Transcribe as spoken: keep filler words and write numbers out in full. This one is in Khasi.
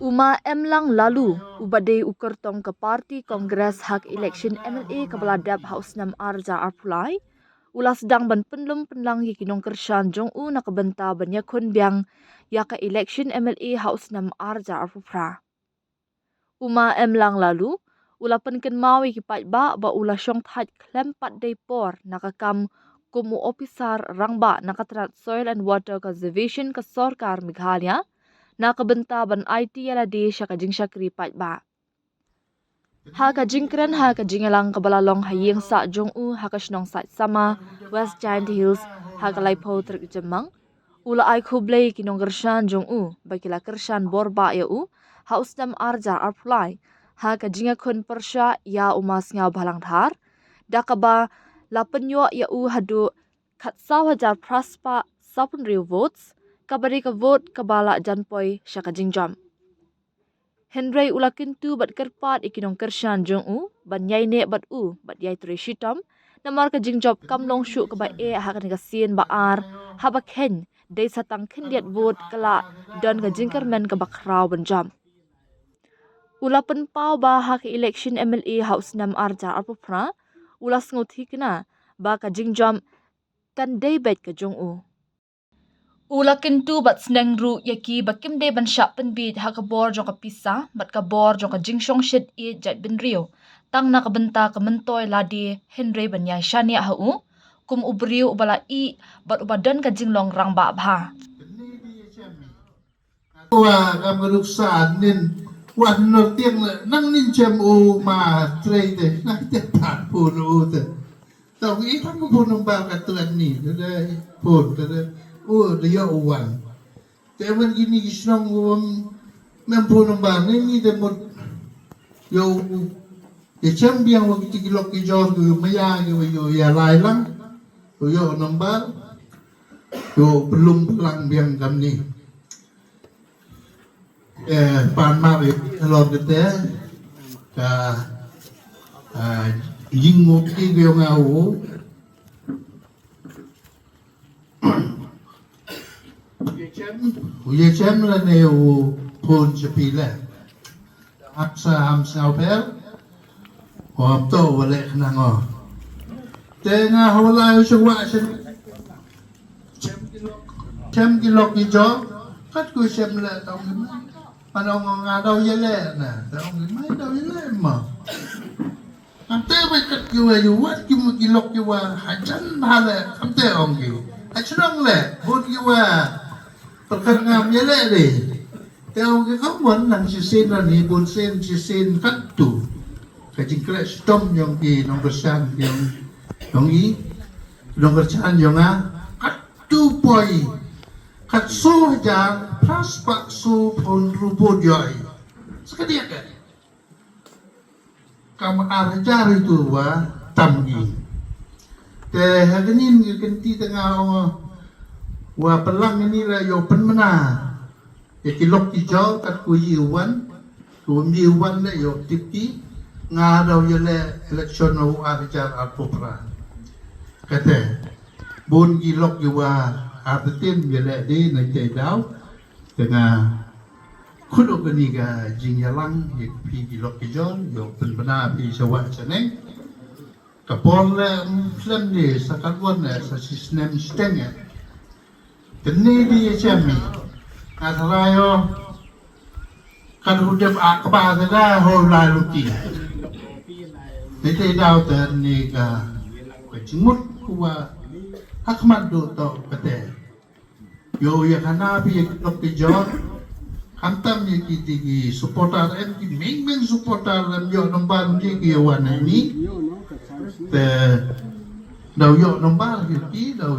U Ma Emlang Lalu, uba dei u kyrtong ka party Congress ha ka election M L A kaba la dep ha u snem ar hajar arphew lai, u la sdang ban pynlum pynlang ïa ki nongkyrshan jong u na ka bynta ban ïakhun biang ïa ka election M L A ha u snem ar hajar arphew phra. U Ma Emlang Lalu u la pynkynmaw ïa ki paidbah ba u la shong thait khlem pat dei por na ka kam kum u ophisar rangbah na ka tnat Soil and Water Conservation ka sorkar Meghalaya, na ka bynta ban aiti ïa lade sha ka jingshakri paidbah. Ha ka jingkren ha ka jingïalang kaba la long ha ïing sah jong u ha ka shnong Saitsama, West Jaintia Hills, ha ka laiphew tarik Jymmang, u la ai khublei ïa ki nongkyrshan jong u ba ki la kyrshan bor bah ïa u ha u snem ar hajar arphew lai ha ka jingïakhun pyrshah ïa u Ma Sniawbhalang Dhar, da kaba la pynïoh ïa u haduh khatsaw hajar phra spah sawphew hynriew votes, kaba dei ka vote kaba la jan poi sha ka jingjop. Hynrei u la kyntu bad kyrpad ïa ki nongkyrshan jong u ban ïaineh bad u bad ïai trei shitom, namar ka jingjop kam long shuh kaba eh ha kane ka sien ba ar, haba kheiñ dei sa tang khyndiat vote ka la don ka jingkyrmen kaba khraw ban jop. U la pynpaw ba ha ka election M L A ha u snem ar hajar arphew phra, u la sngewthikna ba ka jingjop kan dei beit ka jong u. U la kyntu bad sneng ruh ïa ki ba kim dei ban shah pynbiej ha ka bor jong ka pisa bad ka bor jong ka jingshongshit ïeit jaitbynriew, tang na ka bynta ka myntoi lade, hynrei ban ïai shaniah ha u kum u briew uba la ïeh bad uba don ka jinglong rangbah bha. Wa kam ka duk sa nin, wa nor tiang le nang nin chem u ma trei de nang te pat pun u te. Tau i tang ka phone number ka tuan ni, te de phone, te de, oh, de yo wan. Te wan kini ki shnong u, mem phone number ni, ni te mut yo u. Te chem biang wa kiti ki lok ki jor ki u maya ki u yo ïa lai lang. U yo number, yo belum lang biang kam ni. Eh, pan mar ïa halor kata ka, ah, jingmut ki ïa nga u. U ïa chem, u ïa chem lane u phone sha phi le. Hap sa ham sngewbha. Ko hap to wa leh khnang o. Te nga hawla u shu wa shen. Chem ki lok, chem ki lok ki jor, kat ku chem le tong ki mai. Pan ong nga daw ïa le na, tong ki mai daw ïa le ma. Kam te mai kat ki wa yu wat ki mu ki lok ki wa hajan bha le, kam te ong ki. Ha chnong le, bun ki wa. Perkar ngam ïa le de. Te ong ki kam wan nang shisien na ni bun sien shisien kat tu. Ka jingkhleh shitom yong ki nongkyrshan yong, yong i. Nongkyrshan yong nga. Kat tu poi. Kat so hajar, plus pak so pon rubut yoi. Sekadiak eh. Kam ar hajar itu wa tam ngi. Te ha kani ngi kynti te nga ong wa pynlang ini la yo pynmana. Ïa ki lok ki jor kat ku yi wan, ku yi wan le yo tip ki, nga daw ïa le election u ar hajar arphew phra. Kate, bun ki lok ki wa ar tetin ïa le di na te daw, te nga khut u kani ka jingïalang, ïa phi ki lok ki jor, yo pynbna phi sha wa sha neng. Ka por le, um, slem di, sa katwon eh, sa shisnem shteng eh. Kani di ïa chem i. Nga tharai o. Kan u dep a kba te da ho lai luti. Ni te daw te ni ka. Ka jingmut ku wa. Hakmat du to kate. Yo ïa khana phi ïa ki lok ki jor. Khamtam ïa ki ti ki supporter em ki ming ming supporter em yo number ni ki wan ni. Te daw yo number ïa ki daw